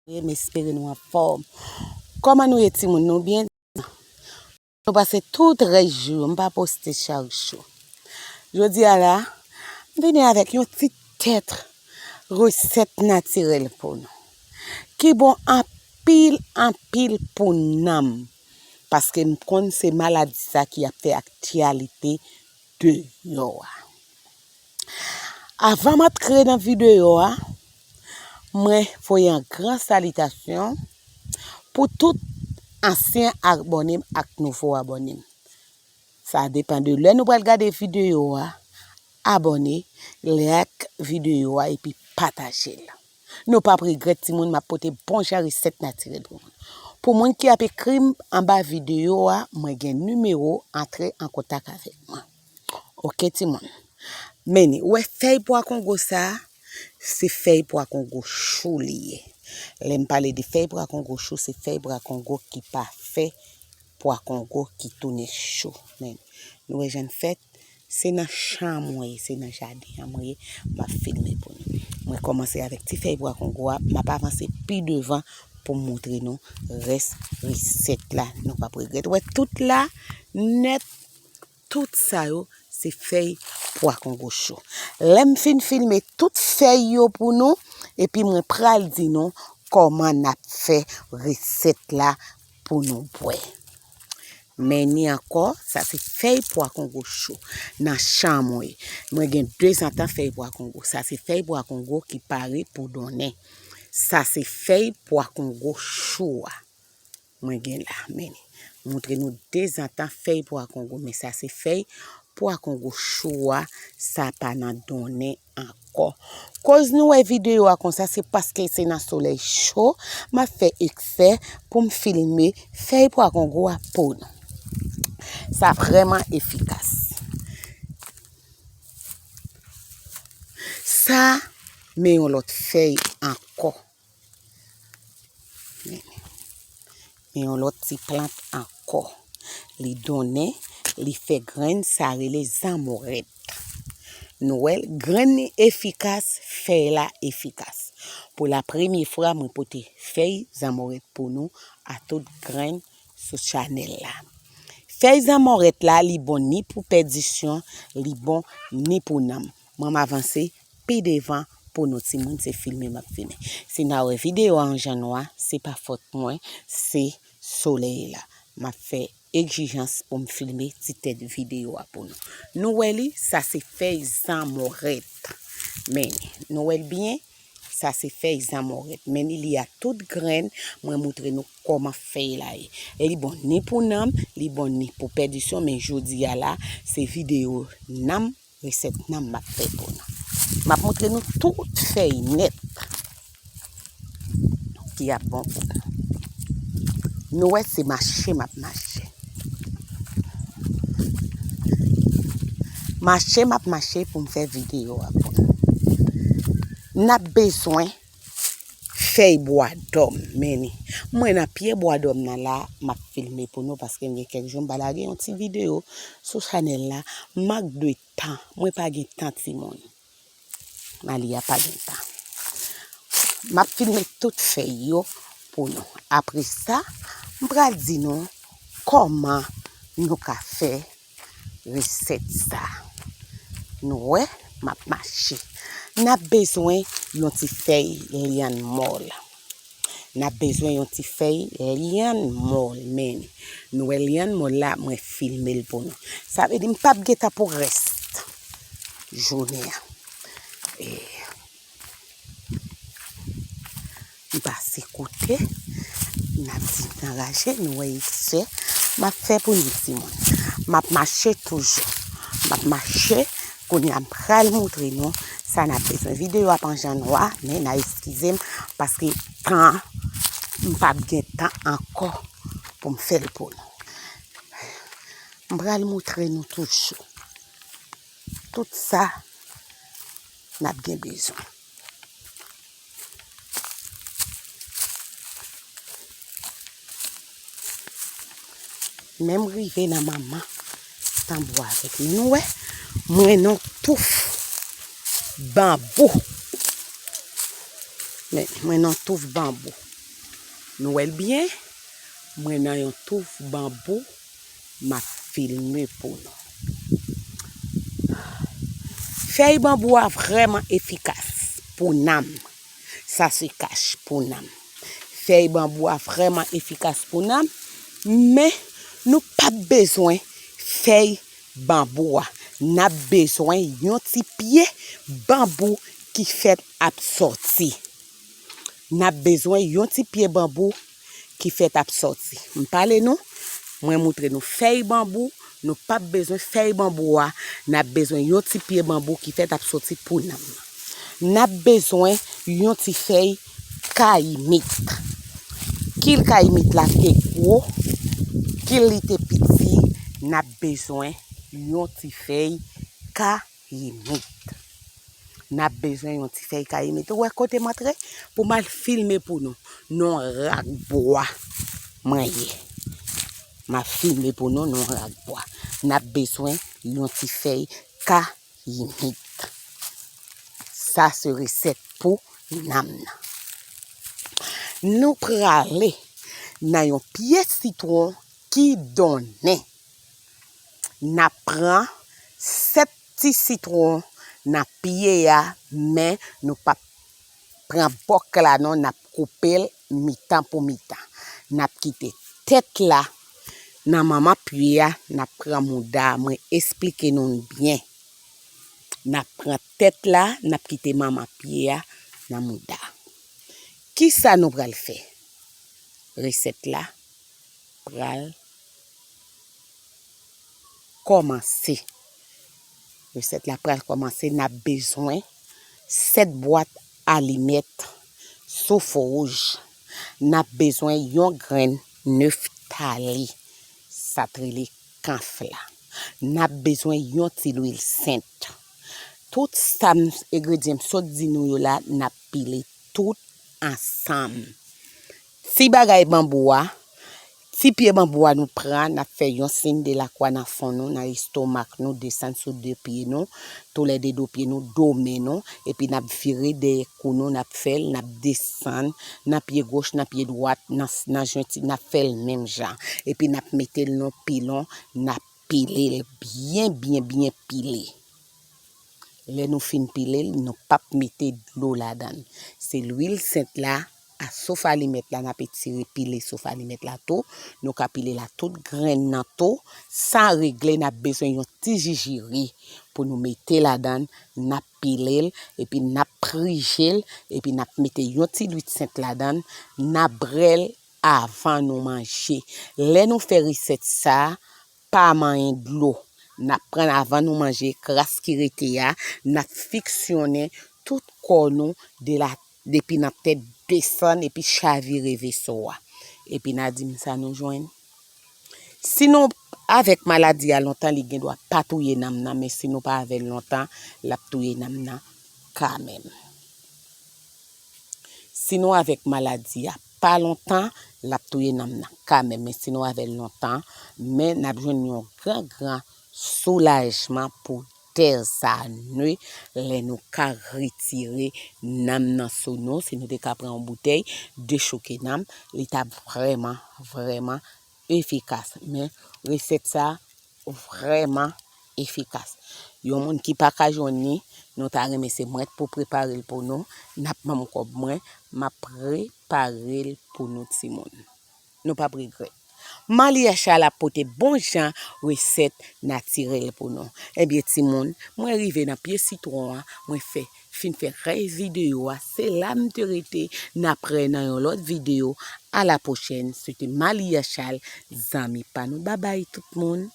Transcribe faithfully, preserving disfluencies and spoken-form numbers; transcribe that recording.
M espere nou anfòm. Kòman nou ye, timoun? Nou byen? Nou pase tout rès jou yo, m pa poste chak jou. Jodi a la, m vini avèk yon ti tèt resèt natirèl pou nou, ki bon anpil, anpil pou nanm, paske m konn se maladi sa ki ap fè aktyalite deyò a. Avan m antre nan videyo a, mwen voye yon gran salitasyon pou tout ansyen abòne m ak nouvo abòne m. Sa depann de lè nou pral gade videyo a. Abòne, like videyo a epi pataje l. Nou p ap regrèt, timoun, m ap pote bon jan resèt natirèl pou moun. Pou moun ki ap ekri m anba videyo a, mwen gen nimewo, antre an kontak avèk mwen. Oke, timoun. Men ni, ou wè fèy pwa kongo sa a, se fèy pwa kongo cho li ye. Lè m pale de fèy pwa kongo cho, se fèy pwa kongo ki pa fè pwa kongo ki tounen cho. Men, nou wè jan l fèt, se nan chan mwen ye, se nan jaden an mwen ye, m ap filme pou nou. Mwen kòmanse avèk ti fèy pwa kongo a, m ap avanse pi devan pou m montre nou rès resèt la. Nou p ap regrèt. Ou wè tout la nèt, tout sa yo, se fèy pwa kongo cho. Lè m fin filme tout fèy yo pou nou, epi mwen pral di nou kòman n ap fè resèt la pou nou bwè. Men ni ankò, sa se fèy pwa kongo cho nan chan mwen. Mwen gen dezantan fèy pwa kongo. Sa se fèy pwa kongo ki pare pou donnen. Sa se fèy pwa kongo cho a. Mwen gen la, men ni. Montre nou dezantan fèy pwa kongo, men sa se fèy pwa kongo cho a, sa pa nan donnen ankò. Koz nou wè videyo a konsa, se paske se nan solèy cho, m ap fè eksè pou m filme fèy pwa kongo a pou nou. Sa vrèman efikas. Sa, men yon lòt fèy ankò. Men yon lòt ti plant ankò. Li donnen, li fè grenn, sa rele zanmorèt. Nou wè l, grenn li efikas, fèy la efikas. Pou la premye fwa, mwen pote fèy zanmorèt pou nou a tout grenn sou chanèl la. Fèy zanmorèt la, li bon ni pou pèdisyon, li bon ni pou nanm. Mwen m avanse pi devan pou nou timoun, se filme m ap filme. Si n a wè videyo a yon jan nwa, se pa fòt mwen, se solèy la. M ap fè egzijans pou m filme ti tèt videyo a pou nou. Nou wè li, sa se fèy zanmorèt. Men, nou wè l byen, sa se fèy zanmorèt. Men li, li a tout grenn, mwen montre nou kòman fèy la ye. E li bon ni pou nanm, li bon ni pou pèdisyon, men jodi a la, se videyo nanm, resèt nanm m ap fè pou nou. M ap montre nou tout fèy nèt ki ap bon pou nou. Nou wè se mache m ap mache. Mache m ap mache pou m fè videyo a pou nou. N ap bezwen fèy bwa dòm, men ni. Mwen nan pye bwa dòm nan la, m ap filme pou nou paske m gen kèk jou m pa lage yon ti videyo sou chanèl la. Mank de tan, mwen pa gen tan timoun. Malia pa gen tan. M ap filme tout fèy yo pou nou. Apre sa, m pral di nou kòman nou ka fè resèt sa. Nou wè, m ap mache. N ap bezwen yon ti fèy lyann mòl. N ap bezwen yon ti fèy lyann mòl, men nou wè lyann mòl la, mwen filme l pou nou. Sa vle di m p ap gentan pou rès jounen an. E, m pase kote, n ap di m anraje, nou wè eksè m ap fè pou nou timoun. M ap mache toujou. M ap mache, kounye a m pral montre nou sa n ap bezwen. Videyo a pa jan nwa, men n a eskize m paske tan, m p ap gen tan ankò pou m fè l pou nou. M pral montre nou toujou tout sa n ap gen bezwen. Men m rive nan manman tanbou avèk nou. Nou wè, mwen nan touf banbou. Men, mwen nan touf banbou. Nou wè l byen? Mwen nan yon touf banbou, m ap filme pou nou. Fèy banbou a vrèman efikas pou nanm. Sa se kach pou nanm. Fèy banbou a vrèman efikas pou nanm, men nou p ap bezwen fèy banbou a. N ap bezwen yon ti pye banbou ki fèt ap sòti. N ap bezwen yon ti pye banbou ki fèt ap sòti. M pale nou, mwen moutre nou fèy banbou, nou p ap bezwen fèy banbou a, n ap bezwen yon ti pye banbou ki fèt ap sòti pou nanm nan. N ap bezwen yon ti fèy kayimit. Kil kayimit la te gwo, kil li te piti, n ap bezwen yon ti fèy kayimit. N ap bezwen yon ti fèy kayimit. Ou wè kote m antre? Pou m al filme pou nou. Non rak bwa mwen ye. M ap filme pou nou non rak bwa. N ap bezwen yon ti fèy kayimit. Sa se resèt pou nanm nan. Nou prale nan yon pye sitwon ki donnen. N ap pran sèt ti sitwon nan pye a, men nou p ap pran bòk la non, n ap koupe l mitan pou mitan. N ap kite tèt la nan manman pye a, n ap pran mouda a, mwen esplike nou l byen. N ap pran tèt la, n ap kite manman pye a nan mouda. Kisa nou pral fè? Resèt la pral kòmanse. Resèt la pral kòmanse. N ap bezwen sèt bwat alimèt soufouj. N ap bezwen yon grenn neftali. Sa t rele kanf la. N ap bezwen yon ti lwil sent. Tout sa m, engredyan m sot di nou yo la, n ap pile tout ansanm. Ti bagay banbou a, ti pye banbou a nou pran, n ap fè yon siy de lakwa nan fon nou, nan estomak nou, desann sou de pye nou, toulède do pye nou, do men nou, epi n ap vire dèyè kou nou, n ap fè l, n ap desann nan pye goch, nan pye dwat, nan, nan jwenti, n ap fè l menm jan. Epi n ap mete l nan pilon, n ap pile l byen, byen, byen pile. Lè nou fin pile l, nou p ap mete dlo ladan l. Se lwil sent la, a sof alimèt la, n ap etire pile sof alimèt la tou. Nou ka pile l a tout grenn nan tou, san regle, n ap bezwen yon ti jijiri pou nou mete ladan l. N ap pile l, epi n ap prije l, epi n ap mete yon ti lwit sent ladan l, n ap brè l avan nou manje. Lè nou fè resèt sa a, pa manyen dlo. N ap pran l avan nou manje, kras ki rete a, n ap fiksyonnen tout kò nou de la, depi nan tèt desann epi chavire veso a. Epi n a di m sa nou jwenn. Si nou avèk maladi a lontan, li gen dwa pa touye nanm nan, men si nou pa avè l lontan, l ap touye nanm nan kanmenm. Si nou avèk maladi a pa lontan, l ap touye nanm nan kanmenm, men si nou avè l lontan, men n ap jwenn yon gran, gran soulajman pou dèzane lè nou ka retire nanm nan sou nou. Si nou te ka pran yon boutèy, dechouke nanm, li t ap vrèman, vrèman efikas. Men resèt sa vrèman efikas. Yon moun ki pa ka jwenn li, nou ta renmen se mwen k pou prepare l pou nou. N ap ban m kòb mwen, m ap prepare l pou nou timoun. Nou p ap regrèt. Malyach la ap pote bon jan resèt natirèl pou nou. Ebyen timoun, mwen rive nan pye sitwon an, mwen fè, fin fè rès videyo a, se la m te rete, n ap wè nan yon lòt videyo. A la pwochèn, se te Malyach, zanmi pa nou. Babay tout moun.